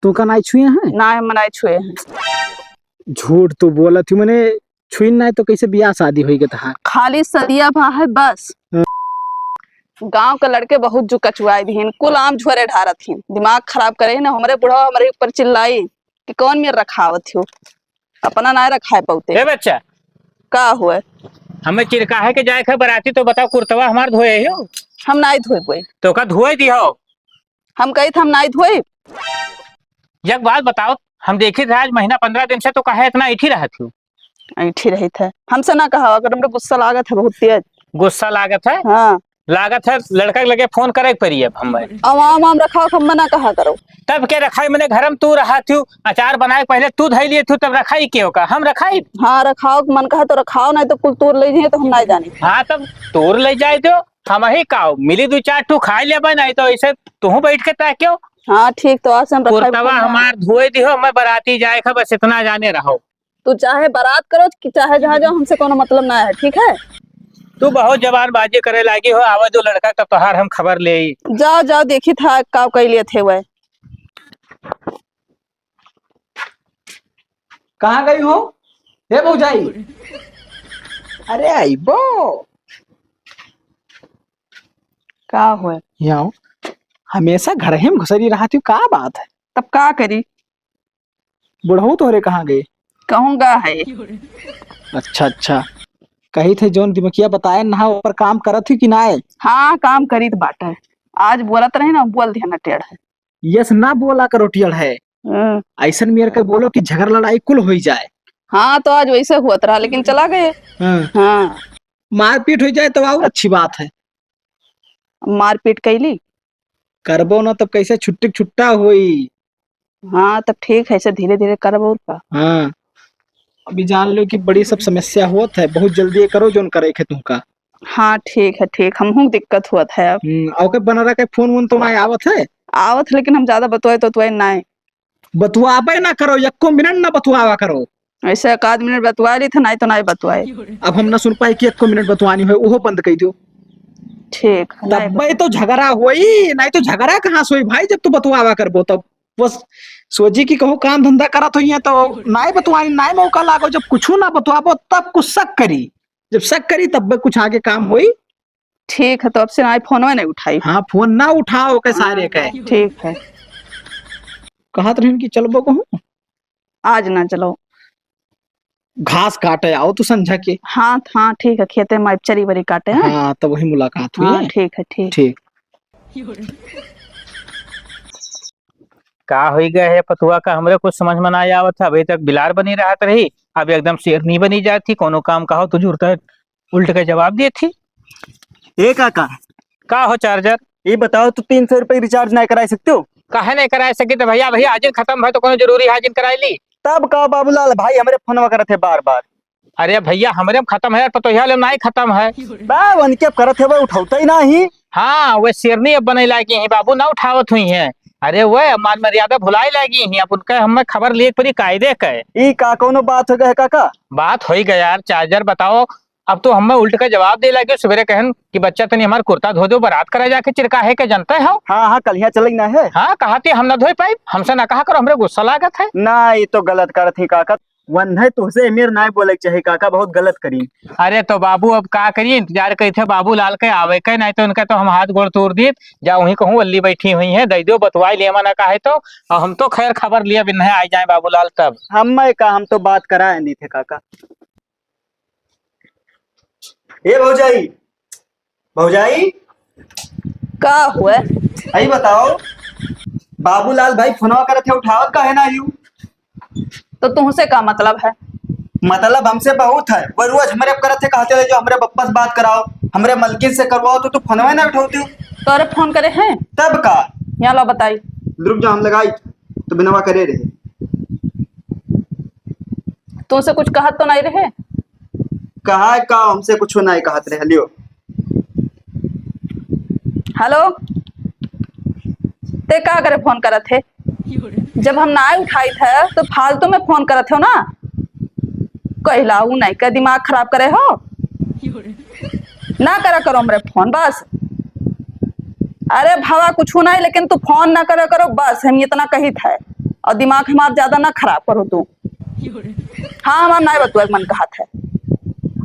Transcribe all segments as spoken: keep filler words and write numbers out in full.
तू का नाई छुए हैं? ना, हम नाई छुए हैं। झूठ तू बोलत ही, मने छुइन नाई तो कैसे बियाह शादी होई गे तहार? खाली सदिया भा है बस। हाँ। गाँव के लड़के बहुत जुका चुआई दिहिन, कुल आम झोरे ढारत हिन, दिमाग खराब करे ही ना। हमरे बुढ़वा हमरे ऊपर चिल्लाई कि कौन मेर रखावत हो, अपना नाई रखाए पौते। ए बच्चा, का हुए? हमें चिरकाहे के जाए के बराती, तो बताओ, कुर्तवा हमार धोए हो? हम नाई धोए बोए। तो का धोए दिहो? हम कही थे हम नाई धोए। एक बात बताओ, हम देखी थे आज महीना पन्द्रह दिन से तो काहे इतना ऐठी रहत हो? ऐठी रही थे, हमसे ना कहा, अगर हमरे गुस्सा लागत है बहुत तेज। गुस्सा लागत है? हाँ। लागत है लड़का के लगे फोन करे के पड़ी अब हमें। अब आम आम रखाओ, हम मना कहा करो। तब के रखाई, मने घर में तू रहत हो, अचार बनाए के पहले तू धई लिए तू, तब रखाई के होका? हम रखाई? हाँ, रखाओ, मन कहा तो रखाओ, नहीं तो कुल तोर ले जाए तो हम नहीं जाने। हाँ, तब तोर ले जाए दो, हम ही काओ, मिली दो चार ठू खाए लेबे, नहीं तो ऐसे तू बैठ के तय क्यों? हाँ, ठीक, तो आज से हम रखाई कुर्तवा खाना। हमार धोए दिहो, मैं बराती जाए खा, बस इतना जाने रहो। तू चाहे बारात करो कि चाहे जहाँ जाओ, हमसे कोनो मतलब ना है, ठीक है? तू बहुत जबानबाजी करे लागी हो, आवे दो लड़का, तब तोहार हम खबर ले आई। जाओ, जाओ, देखी था का कई लिए थे वह। कहाँ गई हो? हे भौजाई, अरे आइबो। का हुए? यहाँ आओ। हमेशा घर ही में घुसरी रहत हो, का बात है? तब का करी? बुढ़ऊ तोहरे कहाँ गए? कहूँ गा है। अच्छा, अच्छा। कही थे जौन दिमकिया बताए ना, ऊपर काम करत ही कि नाय? हाँ, काम करीत बाटे। आज बोलत रहे ना, बोल दिया ना टेढ़ है। यस ना बोला करो टेढ़ है। हाँ। ऐसन मेर के बोलो कि झगड़ा लड़ाई कुल होई जाए। हाँ, तो आज वैसे हुआ रहा, लेकिन चला गए। हाँ। हाँ। मारपीट हो जाए तो और अच्छी बात है। मारपीट कैली? करबो ना तब कैसे छुट्टी के छुट्टा होई। हाँ, तब ठीक है, ऐसे धीरे धीरे करबो और का। हाँ, अभी जान लो कि बड़ी सब समस्या होत है, बहुत जल्दी ये करो जौन करे के तुमका। हाँ, ठीक है, ठीक, हमहू दिक्कत होत है अब। हम्म, और के बनरा के फोन वोन तो ना आवत है? आवत, लेकिन हम ज्यादा बतवाए तो तुआए ना। बतवाबे ना करो, एको मिनट ना बतवावा करो। ऐसे एक आध मिनट बतवा ली थे, नहीं तो नहीं बतवाए। अब हम ना सुन पाए कि एको मिनट बतवानी होए, ओहो बंद कर दो। ठीक, नहीं तब्बे तो झगड़ा होई, नहीं तो झगड़ा कहाँ से होई भाई, जब तू बतवावा करबो तब। बस सोची कि कहूँ काम धंधा करत होइए तो नाई बतवाई, नाई मौका लागो, जब कुछ ना बतवाबो तब कुछ शक करी, जब शक करी तब कुछ आगे काम होई। ठीक है, तो अब से नाई फोनवे नहीं उठाई। हाँ, फोन ना उठाओ के सारे के। ठीक है। कहत रहन कि चलबो कहूँ? आज ना चलो। घास काटे आओ तू संझा के। हाँ, हाँ, ठीक है, खेते में चरी बरी काटे हैं। हाँ, तो वही मुलाकात हुई हाँ, है। ठीक है, ठीक। ठीक। का होई गए है पतुआ का, हमरे कुछ समझ में ना आवत है। अभी तक बिलार बनी रहत रही, अब एकदम शेरनी बनी जात थी। कोनो काम कहो तो जुरता है, उल्ट के जवाब दिए थी। ए काका। का हो चार्जर? ये बताओ, तू तीन सौ रुपये रिचार्ज नहीं करा सकते हो? काहे नहीं करा सकी? तो भैया, भैया, आज खत्म है तो कोनो जरूरी है आज कराई ली? तब का बाबूलाल भाई हमरे फोनवा करत है बार बार। अरे भैया, हमरे में खत्म है, पतोहिया ले नाई खत्म है। बा, उनके अब करत है, वो उठावता ही नाही। हाँ, वे शेरनी अब बने लागी हैं बाबू, ना उठावत हुई हैं। अरे वे मान मर्यादा भुलाई लागी हैं, अब उनका हमें खबर लिए परी कायदे का है। ई का कौनो बात हो गए काका? बात हो ही गया यार, चार्जर बताओ। अब तो हमें उल्ट का जवाब दे लागे, सवेरे कहन कि बच्चा तनी हमार कुर्ता धो दो, बारात करा जाके चिरकाहे के जनता हो। हाँ, हाँ, कल यहाँ चले ना है। हाँ, कहा थे हम ना धोए पाइब, हमसे ना कहा करो, हमरे गुस्सा लागत है। ना, ये तो गलत करत ही काका। वन्हे तुहसे मेर नाय बोले के चाही काका, बहुत गलत करी। अरे तो बाबू अब का करी, इंतजार करी थे बाबू लाल के आवे के, नहीं तो इनका तो हम हाथ गोड़ तोड़ दी। जा वहीं कहूँ अल्ली बैठी हुई है, दे दो बतवाई ले मना काहे तो। और हम तो खैर खबर लिया बिन्हे आ जाए बाबू लाल तब। हम मैं का, हम तो बात कराए नहीं थे काका। ए भौजाई, भौजाई, का हुए? आई बताओ, बाबूलाल भाई फोनवा करत है, उठावत काहे ना यू? तो तुमसे का मतलब है? मतलब हमसे बहुत है, वो रोज हमरे करत है, कहते रहे जो हमरे बप्पा से बात कराओ, हमरे मलकिन से करवाओ, तो तू फोनवा ना उठावती हो। तोरे फोन करे हैं? तब का? यहाँ लो बताई। रुक जा, हम लगाई तो बिनवा करे रहे। तुमसे कुछ कहत तो नहीं रहे? कहा का, हमसे कुछ नहीं कहत रहे। लियो। हेलो, ते का करे फोन करत है? जब हम ना उठाई थे तो फालतू में फोन करत हो ना। कहला ऊ नहीं का दिमाग खराब करे हो, ना करा करो हमरे फोन बस। अरे भावा कुछ नहीं, लेकिन तू फोन ना करा करो बस, हम इतना कही थे। और दिमाग हमार ज्यादा ना खराब करो तू। हाँ, हमार नाय बतुआ मन कहत है।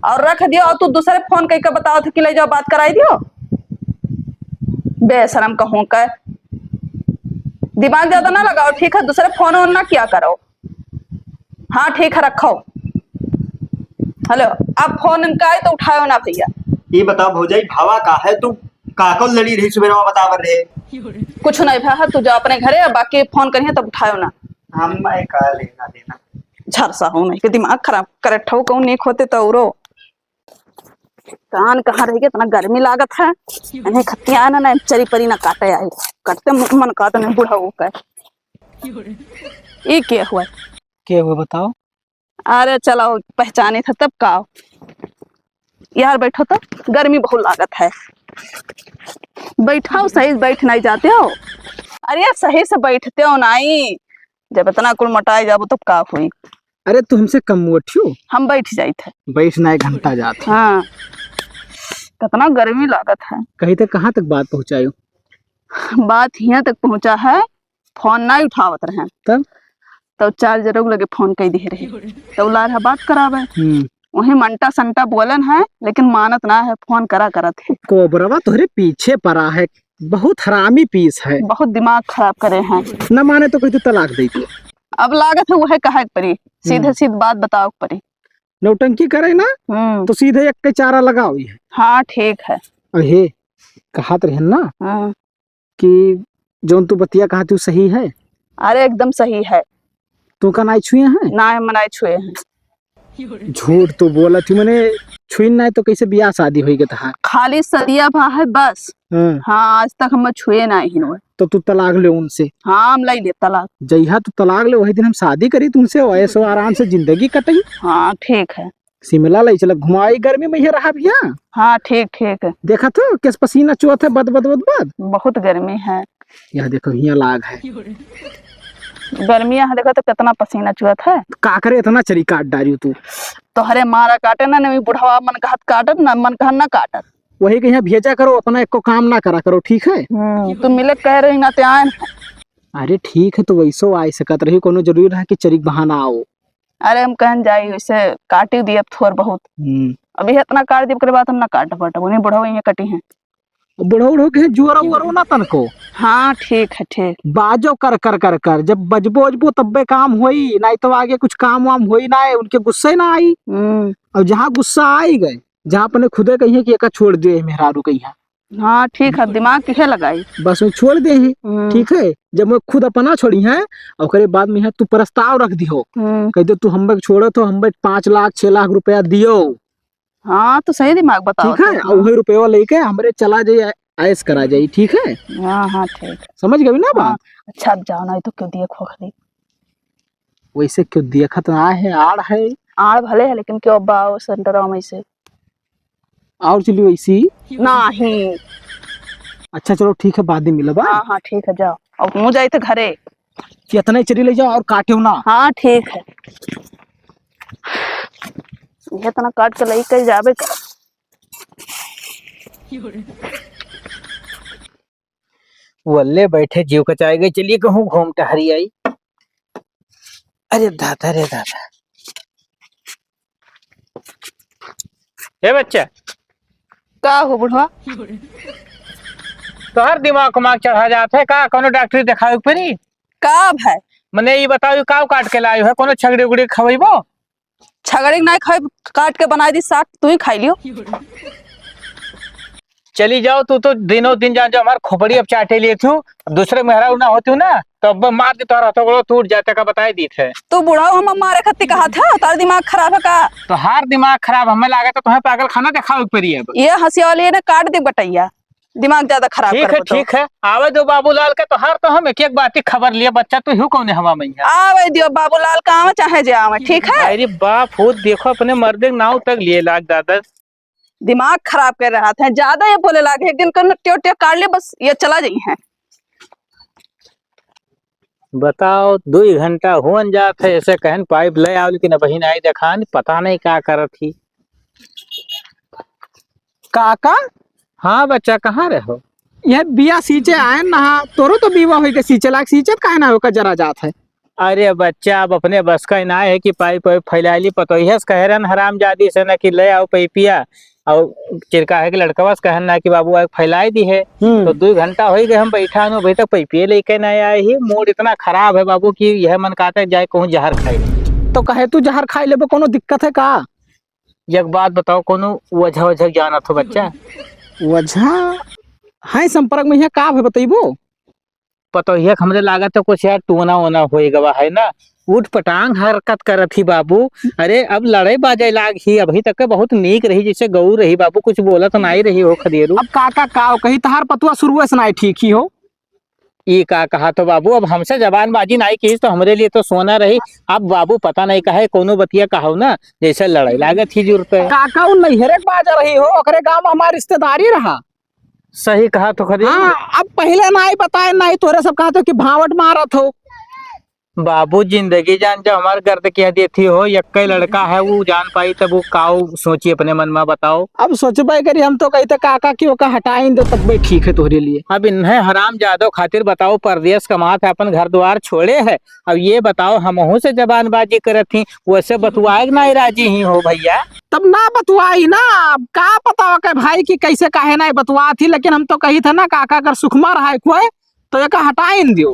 और रख दियो, और तू दूसरे फोन कइके बताओ थे कि ले जाओ, बात कराई दियो। बेशरम कहूँ का। दिमाग ज्यादा ना लगाओ, ठीक है? दूसरे फोन वोन ना किया करो। हाँ, ठीक है, रखो। हेलो, अब फोन इनका आए तो उठायो ना भैया। ये बताओ भौजाई, भावा का है? तू का कौन लड़ी रही सुबह बता बर रहे? कुछ नहीं भा, तू जा अपने घरे, बाकी फोन करिए तब उठायो ना। हम मैं का लेना देना। झरसा हो नहीं के दिमाग खराब करे, ठौ कहूँ नीक होते तो औरो। कान कहाँ रह गए, इतना गर्मी लागत है। इन्हें खतिया ना, ना चरी परी ना काटे आई। कटते मन, मन का तो नहीं बुढ़ा हो का। ई के हुआ? के हुआ बताओ? अरे चलो, पहचाने था तब का। यार बैठो तो, गर्मी बहुत लागत है। बैठाओ सही, बैठ नहीं जाते हो। अरे यार सही से बैठते हो नहीं, जब इतना कुल मोटाए जाबो तब का हुई? अरे तू हमसे कम मोटी हो? हम बैठ जाइत है। बैठ ना, एक घंटा जात है। हाँ, कितना गर्मी लागत है। कही तो कहाँ तक बात पहुँचायो? बात हियाँ तक पहुँचा है, फोन ना उठावत रहे। तब? तब चार्जरो के लगे फोन कई दिए रहे, तब ला रहा बात करावे। हम्म। वही मंटा संटा बोलन है, लेकिन मानत ना है, फोन करा करत है। कोबरवा तोहरे पीछे पड़ा है, बहुत हरामी पीस है। बहुत दिमाग खराब करे हैं। न माने तो कही तो तलाक दे दियो। अब लागत है वह कहे के परी, सीधे हम्म। सीध बात बताओ के परी। नौटंकी करे ना, हम्म। तो सीधे एक के चारा लगाओ ये। हाँ, ठीक है। अहे, कहत रहन ना, हाँ। कि जौन तू बतिया कहत हूँ सही है? अरे एकदम सही है। तू का नाई छुए हैं? ना, हम नाई छुए हैं। झूठ तो बोलत हूँ, मने छुइन नाई तो कैसे बियाह शादी होई के तहार? खाली सदिया भा है बस। हाँ। हाँ, आज तक हम छुए नाई हिन। तो तू तलाक ले उनसे। हाँ, हम लाई ले तलाक। जइहा तू तलाक ले, वही दिन हम शादी करी तुमसे, ऐसो आराम से जिंदगी कटई। हाँ, ठीक है। शिमला लई चला घुमाई, गर्मी में ये रहा भैया। हाँ, ठीक, ठीक है। देखा तो, केस पसीना चुअत है, बद, बद, बद, बद। बहुत गर्मी है। यह देखो, हियाँ लाग है। गर्मी यहाँ देखो तो कितना पसीना चुअत है। का करे, इतना चरी काट डारी तू। तोहरे मारा काटे ना, नहीं बुढ़वा मन कहत काटत ना, मन कहत ना काटत। वही के यहाँ भेजा करो, अपना एको काम ना करा करो, ठीक है? हम्म, तू मिले कह रही ना, ते आए ना। अरे ठीक है, तो वैसो आ सकत रही, कोनो जरूरी रहा कि चरी के बहाना आओ। अरे हम कहन जाई, वैसे काटी दिए अब थोर बहुत। हम्म। अभी इतना काट दिए, ओकरे बाद हम ना काट पाटब, उन्हीं बुढ़ऊ इहे कटी हैं। बुढ़ऊ उढ़ऊ के जोरो वोरो ना तनको। हाँ, ठीक है, ठीक। बाजो कर कर कर कर, जब बजबो उजबो तब्बे काम होई, नाई तो आगे कुछ काम वाम होई ना, उनके गुस्से ना आई। हम्म। और जहाँ गुस्सा आई गए, जहाँ अपने खुदे कहिए कि एका छोड़ दे मेहरारू कहिया। हाँ, ठीक है, दिमाग किहे लगाई? बस वो छोड़ दे हैं, हम्म। ठीक है, जब वो खुद अपना छोड़ी हैं, ओकरे बाद में है तू प्रस्ताव रख दिहो, हम्म। कह दे तू हम छोड़त हो, हम पाँच लाख छह लाख रुपया दियो। हाँ, तो सही दिमाग बताओ ठीक है, तो। और वही रुपया लेके हमरे चला जाइए, ऐश करा जाई, ठीक है? हाँ, हाँ, ठीक। समझ गई ना बात? हाँ, अच्छा, अब जाओ, नहीं तो क्यों दिए खोखली। वैसे क्यों देखत ना है, आड़ है। आड़ भले है, लेकिन क्यों अब्बा आओ सेंटरवा में से? और चलियो ऐसी। नहीं। अच्छा, चलो ठीक है, बाद में मिलब, हाँ? हाँ, हाँ, ठीक है, जाओ। अब मुँह जाई थे घरे। कितना ही चली ले जाओ और काटियो ना। हाँ, ठीक है। ये इतना काट के लई के जाबे कर। वल्ले बैठे जीव कचाए गए, चलिए कहूँ घूम टहरी आई। अरे दादा, रे दादा। ए बच्चा। का हो बुढ़वा? तोहर दिमाग उमाग चढ़ा जात है का? कोनो डॉक्टरी देखावे के पड़ी? का भाई? मने ई बताओ, ई काव काट के लायो है? कोनो छगड़ी उगड़ी खवइबो? छगड़ी के नाई खाई, काट के बनाई दी साग, तू ही खाई लियो। चली जाओ, तू तो दिनों दिन जान जो हमार खोपड़ी अब चाटे लिए थू, अब दूसरे मेहरारू ना होती हूँ ना, तो अब मार दी तोहरा हाथों गोड़ो टूट जाते का बताई दी थे। तू बुढ़ऊ हम मारे खत्ती कहा था, तार दिमाग खराब है का? तोहार दिमाग खराब हमें लागे तो तुम्हें पागल खाना देखावे के पड़ी अब। ये हंसी वाली ने काट दे बटैया, दिमाग ज्यादा खराब ठीक है, करबो तो। ठीक है, आवे दो बाबूलाल के, तोहार तो हम एक एक बात की खबर लिए, बच्चा तू हूँ कौन हवा में है? आवे दियो बाबूलाल का, आवे चाहे जे आवे, ठीक है? अरे बाप हो, देखो अपने मर्दे के नाव तक लिए लाग दादा। दिमाग खराब कर रहा था, ज्यादा ये बोले लागे, एक दिन कन ट्यो ट्यो काट ले, बस ये चला जाई है। बताओ, दुई घंटा हुअन जात है, ऐसे कहन पाइप ले आओ, लेकिन अबहिन आई देखान, पता नहीं का करत ही। काका? हाँ बच्चा, कहाँ रहो? यह बिया सींचे आयन ना, तोरो तो बीवा होई के सींचे लाग, सींचत काहे ना होकर जरा जात है। अरे बच्चा, अब अपने बस का ना है कि पाइप वाइप फैलाइ ली। पतोहिया से कहे रहन हरामजादी से ना कि ले आओ पइपिया, और चिरकाहे के लड़कवा से कहन ना कि बाबू आके फैलाइ दिहे। हम्म। तो दुइ घंटा होइ गए हम बैठा हन, अभी तक पइपिये लेके ना आए ही। मूड इतना खराब है बाबू कि यह मन कहता है जाए कहूँ जहर खाई। तो कहे तू जहर खाइ लेबो, कोनो दिक्कत है का? एक बात बताओ, कोनो ओझा ओझा जानत हो बच्चा? ओझा है संपर्क में, यहाँ का है बतइबो? पतोहिया के हमरे लागत है कुछ यार टोना ओना होइ गवा है ना, उटपटांग हरकत करत ही बाबू। अरे अब लड़े बाजे लाग ही, अभी तक के बहुत नीक रही, जैसे गऊ रही बाबू, कुछ बोलत नाई रही हो खदेरू। अब काका का कही, तहार पतुआ शुरुए से नाई ठीक ही हो। ई का कहा तो बाबू, अब हमसे जबानबाजी नाई कीस तो हमरे लिए तो सोना रही। अब बाबू पता नहीं कहे कोनो बतिया कहो ना, जैसे लड़ाई लागत ही जुरते। काका उ नैहरे के बाजा रही हो, ओकरे गाँव में हमार रिश्तेदारी रहा। सही कहा तो खरी। हाँ, अब पहिले नाई बताए, नाई तोरे सब कहा तो कि भावट मारत हो। बाबू जिंदगी जान जब हमार गर्द कह देती हो, यक्के लड़का है वो जान पाई तब वो काऊ सोची अपने मन में बताओ। अब सोचबे करी हम तो कहते काका कि ओका हटाइन दो तब भी ठीक है तोहरे लिए। अब इन्हें हराम जादो खातिर बताओ, परदेस कमात है, अपन घर द्वार छोड़े है, अब ये बताओ हमहू से जबानबाजी करत ही, वैसे बतुआए के नाई राजी ही हो भैया। तब ना बतुआई ना, अब का पता ओके भाई कि कैसे काहे नाई बतुआत ही, लेकिन हम तो कही थे ना काका अगर सुखमा रहा है कोई तो एका हटाइन दियो।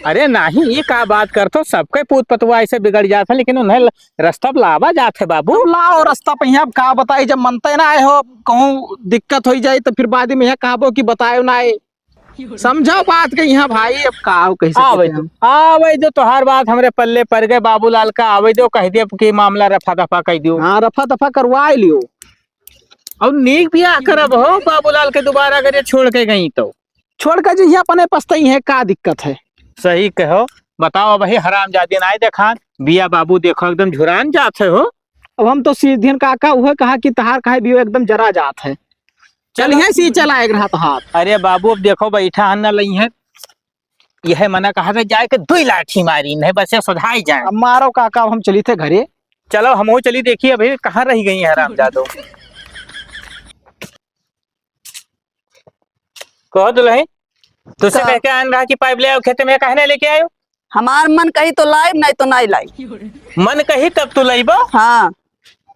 अरे नाही, ये का बात करत हो? सबके पूत पतुआ ऐसे बिगड़ जात है, लेकिन उन्हें ल-, रस्ता पे लावा जात है बाबू। तब लाओ रस्ता पे, यहाँ का बताई, जब मनते ना आए हो, कहूँ दिक्कत होइ जाए तो फिर बाद में यहाँ कहबो कि बतायो ना आए। समझो बात के यहाँ भाई, अब का हो कह सकते आवे हैं दो, हम। आवे दो, तोहार बात हमरे पल्ले पड़ गए बाबूलाल का, आवे दो, कह दियो कि मामला रफा दफा कर दियो। हाँ, रफा दफा करवा लियो। और नीक बियाह करब हो बाबूलाल के, दोबारा अगर ये छोड़ के गई तो। छोड़ के जइहे अपने पछतइहे, का दिक्कत है? सही कहो, बताओ अब वही हरामजादी नाई देखान, बिया बाबू देखो एकदम झुरान जात है हो। अब हम तो सीधियन काका उहे कहा कि तहार काहे बियो एकदम जरा जात है। चलो। चलिहे सी चला एक रहा तहार। अरे बाबू अब देखो बैठा हन न लइहे, यह मना कहा था जाए के दुई लाठी मारी नहीं बस ये सुधाई जाए। अब मारो काका, अब हम चली थे घरे। चलो हमहू चली देखी अभी कहाँ रह गई है हरामजादो। कहो दुल्हन, तुझसे का? कह के आन रहा कि पाइप ले आओ खेते में, काहे नहीं लेके आयो? हमार मन कही तो लाई, नहीं तो नहीं लाई। मन कही तब तू लइबो? हाँ।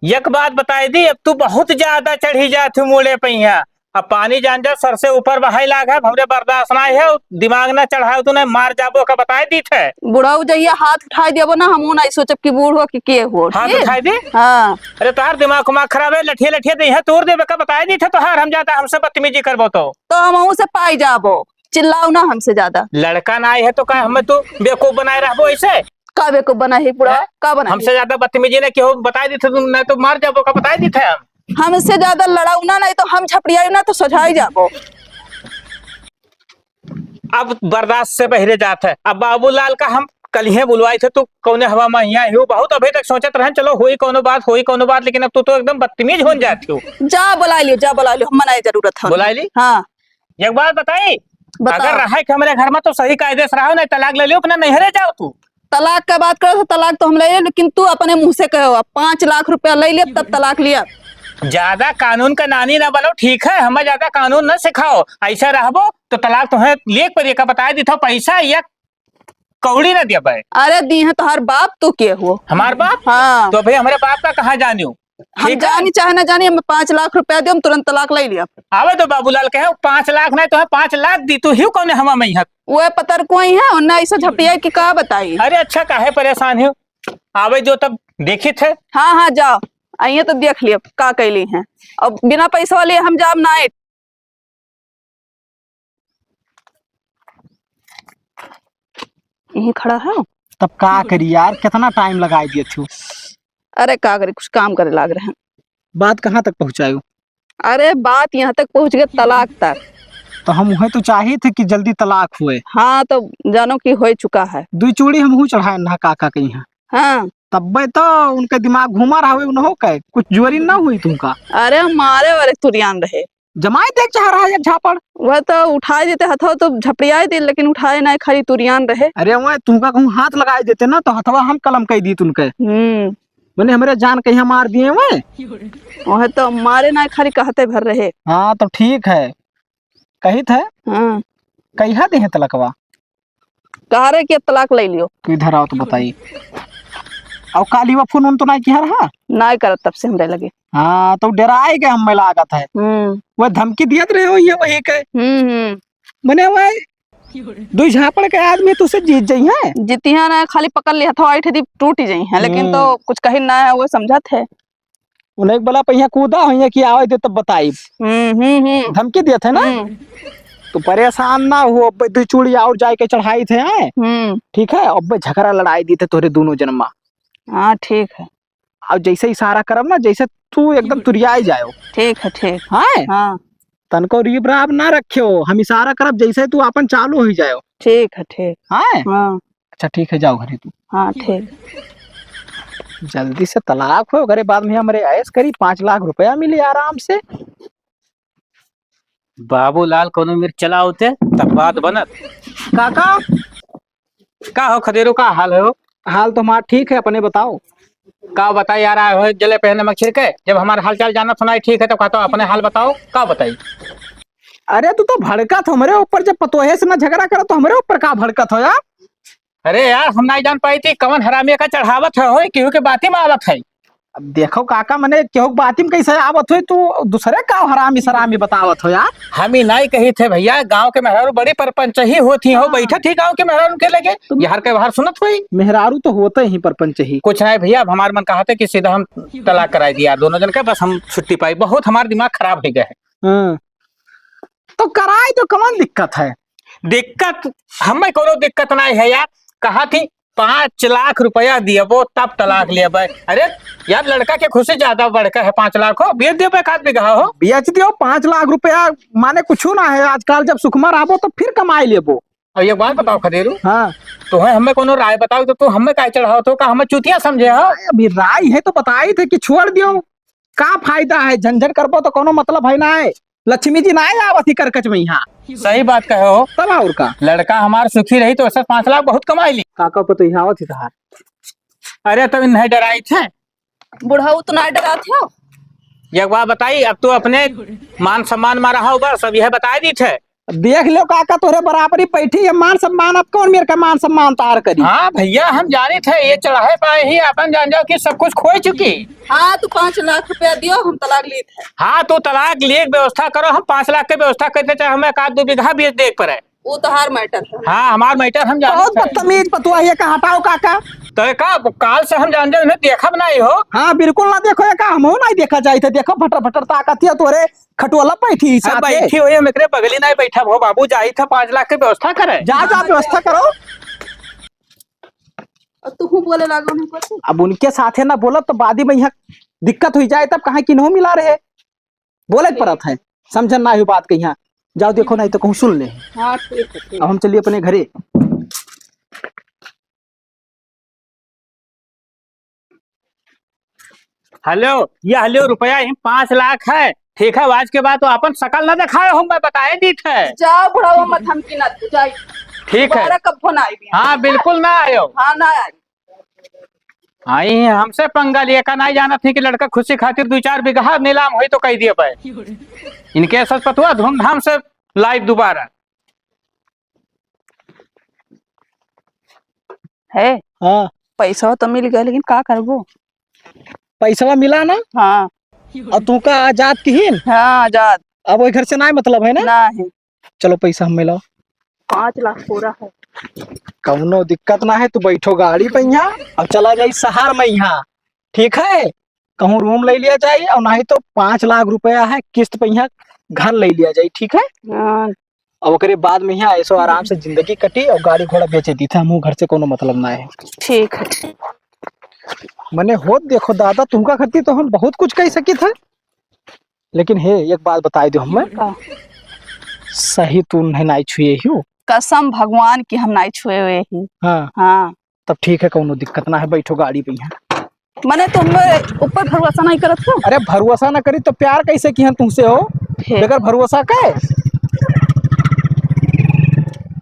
एक बात बताई दी, अब तू बहुत ज्यादा चढ़ी जात हूँ मूड़े पे यहाँ। अब पानी जान जा सर से ऊपर बहाई लाग है, हमरे बर्दाश्त ना है, दिमाग ना चढ़ाओ तू, नहीं मार जाबो का बताई दी थे। बुढ़ऊ जहिया हाथ उठाई देबो ना, हमहू नहीं सोचब कि बूढ़ हो कि के हो, हाथ ठीक? उठाई दे? हाँ। अरे तोहार दिमाग उमाग खराब है, लठिया लठिया दे है, तोड़ देबे का बताई दी थे तोहार, हम ज्यादा हमसे बदतमीजी करबो तो। तो हमहू से पाई जाबो, चिल्लाओ ना हमसे ज्यादा। लड़का ना आए है तो का हमें तू बेवकूफ बनाए रहबो ऐसे? का बेवकूफ बना है बुढ़ा? हैं? का बना है? हमसे ज्यादा बदतमीजी ना केहू बताई दी थे तुम, नहीं तो मार जाबो का बताई दी थे हम। हमसे ज्यादा लड़ाऊ ना, नहीं तो हम झपड़ियाई ना तो सजाई जाबो। अब बर्दाश्त से बहिरे जात है। अब बाबूलाल का हम कलिहे बुलवाई थे, तू कौने हवा में हियाँ ही हो? बहुत अभी तक सोचत रहन, चलो होई कौनो बात, होई कौनो बात, लेकिन अब तू तो एकदम बदतमीज होन जात हो। जा बुला लियो, जा बुला लियो, हम मनाए जरूरत है। बुला ली? हाँ। एक बात बताई, बताओ। अगर रहे के हमरे घर में तो सही कायदे से रहो, नहीं तलाक ले लियो, अपना नैहरे जाओ तू। तलाक का बात करो तो तलाक तो हम ले लेब, लेकिन तू अपने मुंह से कहो, अब पाँच लाख रुपया ले लिया तब तलाक लिया। ज्यादा कानून का नानी ना बनो, ठीक है, हमें ज्यादा कानून ना सिखाओ। ऐसा रहबो तो तलाक तुम्हें लेक पर एका बताए दी था, पैसा या कौड़ी ना दिया भाई। अरे दी है तोहार बाप, तू के हो? हमार बाप? हाँ। तो भाई हमारे बाप का कहाँ जानियो? हम ठीक है। जानी चाहे ना जानी, हमें पाँच लाख रुपया दे, हम तुरंत तलाक ले लिया। आवे तो बाबूलाल कहे, "पाँच लाख नहीं तो है, पाँच लाख दी, तू ही कौन है हवा में यहाँ?" वो पतर कोई है, उन्हें ऐसा झपटिया कि का बताई। अरे अच्छा, काहे परेशान हो? आवे जो तब देखित है। हाँ, हाँ, जाओ, आइए तो देख लिया का कैली हैं। अब बिना पैसा वाले हम जाब ना आए। यहीं खड़ा है। तब का करी यार, कितना टाइम लगाई दिए थू। अरे का करी, कुछ काम करे लाग रहे हैं। बात कहाँ तक पहुँचायो? अरे बात यहाँ तक पहुँच गए, तलाक तक। तो हम वह तो चाहित है कि जल्दी तलाक हुए। हाँ, तो जानो कि हो चुका है। दुई चूड़ी हमहू चढ़ाए ना काका के यहाँ। हाँ। तब्बे तो उनके दिमाग घुमा रहा हुए, उन्हों के कुछ जोरी ना हुई तुमका। अरे मारे वाले तुरियान रहे। जमाई देख चाह रहा है एक झापड़। वह तो उठाए देते हथवा तो झपड़ियाए दे, लेकिन उठाए ना, खाली तुरियान रहे। अरे वह तुमका कहूँ हाथ लगाए देते ना तो हथवा हम कलम कह दी तुमके। हम्म। मने हमरे जान कहिया मार दिए वह। वह तो मारे ना, खाली कहते भर रहे। हाँ तो ठीक है, कहित है। हाँ। कहिया दे हैं तलकवा? कहा रहे कि अब तलाक ले लियो। तू इधर आओ तो बताई। और काली वा फोन उन तो नाहीं किहा रहा? नाहीं करत तब से हमरे लगे। हाँ, तो डराए के हमें लागत है। हम्म। वह धमकी दियत रहे हो ये वही के। हम्म, हम्म। मने वह दुई झापड़ के आदमी तुसे जीत जइहैं। जीतिहैं ना, खाली पकड़ लिया था, ऐठ दी टूट ही जइहैं, लेकिन हम्म। तो कुछ कही ना है, वो समझत है। उन्हें एक बोला पहिया कूदा होइया कि आवे दे तब बताई। हम्म, हम्म, हम्म। धमकी देत है ना? हम्म। तो परेशान ना हो, अब दुई चूड़ी और जाए के चढ़ाई थे, हैं? हम्म। ठीक है, अब झगड़ा लड़ाई दी थे तोरे दोनों जनमा। हाँ, ठीक है। और जैसे इशारा करब ना, जैसे तू एकदम तुरियाई जाओ। ठीक है, ठीक। हाँ? हाँ। तनको रीब राब ना रखियो, हम इशारा करब जैसे तू आपन चालू हो जाओ। ठीक है, ठीक। हाँ? हाँ। अच्छा, ठीक है, जाओ घरे तू। हाँ, ठीक। जल्दी से तलाक हो, ओकरे बाद में हमरे ऐश करी, पाँच लाख रुपया मिली आराम से। बाबूलाल कौनो मेर चला होते, तब बात बनत। काका, का हो खदेरू, का हाल है हो? हाल तो हमार ठीक है, अपने बताओ। का बताई यार, आए हो जले पहने में छिड़के, जब हमार हाल चाल जानत हो नाहीं ठीक है, तब कहत हो अपने हाल बताओ, का बताई? अरे तू तो भड़कत हो हमरे ऊपर, जब पतोहे से ना झगड़ा करत तो हमरे ऊपर का भड़कत हो यार? अरे यार, हम नाहीं जान पाई थी कौन हरामी का चढ़ावत है हो, केहू के बाती में आवत है। अब देखो काका, मने केहू के बाती में कैसे आवत हो, तू दूसरे का हरामी सरामी बतावत हो यार। हम ही नाहीं कही थे भैया, गाँव के मेहरारू बड़ी परपंचही होती हो, हाँ। बैठत ही गाँव के मेहरारू के लगे, तो यार के बाहर सुनत हुई। मेहरारू तो होते ही परपंचही। कुछ नाहीं भैया, अब हमार मन कहा थे कि सीधा हम तलाक कराई दिया दोनों जन के, बस हम छुट्टी पाई, बहुत हमार दिमाग खराब हो गया है। हाँ। तो कराई तो कौन दिक्कत है? दिक्कत हमें कोनो दिक्कत नाहीं है यार। कहा थी पाँच लाख रुपया दियबो तब तलाक लेबे। अरे यार, लड़का के खुशी ज्यादा बढ़ के है, पाँच लाख हो, बेच देबे एक आध बीघा हो। बेच दियो, पाँच लाख रुपया माने कुछ ना है आजकल, जब सुखमा रहबो तो फिर कमाई लेबो। और एक बात बताओ खदेरू, हाँ। तुम्हें हमें कोनो राय बताओ तो तू हमें काहे चढ़ाओ तो, का हमें चूतिया समझे हो? अरे अभी राय है तो बताई थे कि छोड़ दियो, का फायदा है, झंझट करबो तो कोनो मतलब है ना है। लक्ष्मी जी ना आवत ही करकच में यहाँ। सही बात कहे हो। तब और का? लड़का हमार सुखी रही तो ऐसा पाँच लाख बहुत कमाई ली। काका पतोहिया आवत ही तहार। अरे तब इन्हें डराई थे। बुढ़ऊ तो ना डरात हो। एक बात बताई, अब तू अपने मान सम्मान मा रहा हो, बस अब यह बताई दी थे। देख लो काका, तोहरे बराबरी बैठी है, मान सम्मान अब कौन मेर का मान सम्मान तार करी? हाँ भैया, हम जानित है, ये चढ़ाए पाए ही अपन जान जाओ कि सब कुछ खोई चुकी। हाँ, तू पाँच लाख रुपया दियो, हम तलाक लीत है। हाँ, तू तलाक लिए के व्यवस्था करो, हम पाँच लाख के व्यवस्था करते, चाहे हमें एक आध दो बीघा बेच दे पड़े। वो तोहार matter है। हाँ, हमार matter हम जानित है। बहुत बदतमीज पतोहिया का, हटाओ काका। तो ये का, काल से हम जान जाओ, इन्हें देखब नाहीं हो। हाँ, बिल्कुल ना देखो, ये का हमहू नाहीं देखा जाई थे। देखो, भटर भटर ताकत है तोरे खटोला बैठी ही अब साथे। बैठी हुई, हम एकरे बगली नाहीं बैठब हो बाबू, जाई था पाँच लाख के व्यवस्था करे। जा, जा, व्यवस्था करो। अब तू बोले लागो नहीं कुछ। अब उनके साथे ना बोलब तो बादी में यहाँ दिक्कत हुई जाए, तब कहाँ कि नहीं मिला रहे, बोले के परत है, समझन ना हो बात के यहाँ। जाओ देखो, नाहीं तो कहूँ सुन ले। हाँ, ठीक है, ठीक। अब हम चलिए अपने घरे। हेलो, ये हेलो रुपया ही पाँच लाख है, ठीक है? आज के बाद तो अपन शकल ना दिखाए हो, मैं बताए दीत है। जाओ बुढ़ावा, मत धमकी ना दो, जाई। ठीक है। दोबारा कब फोन आई भी? हाँ, बिल्कुल ना आयो। हाँ, ना आई। आई हैं हमसे पंगा लिए का, नाहीं जानत ही कि लड़का खुशी खातिर दो चार बीघा नीलाम होई तो कह दिए पाए। इनके सच पतुआ धूमधाम से लाइव दोबारा। है? हाँ। पैसा तो मिल गया, लेकिन का करबो? पैसा मिला ना? हाँ। और तू का आजाद किहिन? हाँ, आजाद। अब वो घर से ना मतलब है ना? ना है। चलो पैसा हमें लाओ। पाँच लाख पूरा है। कौनो दिक्कत ना है, तू बैठो गाड़ी पे यहाँ और चला जाई शहर में यहाँ, ठीक है? कहूँ रूम ले लिया जाए और नाहीं तो पाँच लाख रुपया है किस्त पे यहाँ घर ले लिया जाए, ठीक है? हाँ। अब ओकरे बाद में यहाँ ऐसो आराम से जिंदगी कटी और गाड़ी घोड़ा बेचे दी थे, हमहू घर से कोनो मतलब ना है। ठीक है, ठीक। मने होत देखो दादा, तुमका खातिर तो हम बहुत कुछ कह सकी थे, लेकिन हे, एक बात बताई दो हमें। का? सही तू उन्हें नाई छुए ही हो? कसम भगवान की हम नाई छुए हुए ही। हाँ। हाँ। तब ठीक है, कौनो दिक्कत ना है, बैठो गाड़ी पे यहाँ। मने तुम ऊपर भरोसा नहीं करत हो? अरे भरोसा ना करी तो प्यार कैसे किहन तुमसे हो? हे। बगैर भरोसा के?